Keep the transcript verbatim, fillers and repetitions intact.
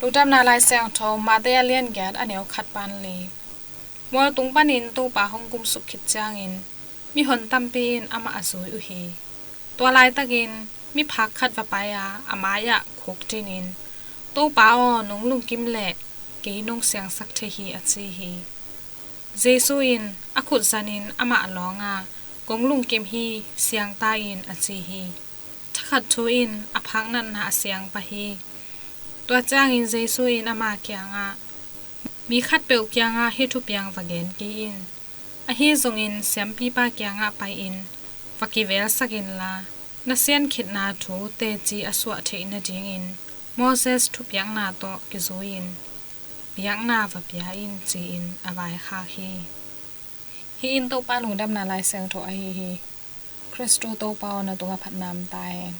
Lungdamna Lai Siangtho, Matthai a lian giat, a neu khat pan li. Mual tung panin Topa hong kumsuk khit ciangin mihon tampi in amah a zui uh hi. Tua laitakin miphak khat va pai a, a mai-ah khukdinin, "Topa aw, nong lungkim leh kei nong siangsak thei hi," a ci hi. Jesu in a khut zanin amah lawng a, "Kong lungkim hi, siang ta in," a ci hi. Thakhat thu in a phak natna a siang pah hi. Tua ciangin Jesu in ama kiangah, "Mi khatpeuh kiangah hih thupiang va gen kei in. Ahi zongin siampipa kiangah pai-in va kivelsak inla, na siankhitna thu teci a suah theih nadingin Moses thupiakna tawh kizui-in biakna va pia in," ci-in a vaikhak hi. Hih in Topa Lungdamna Lai Siangtho ahi hi. Khristu Topa aw, na tungah phatna om ta hen.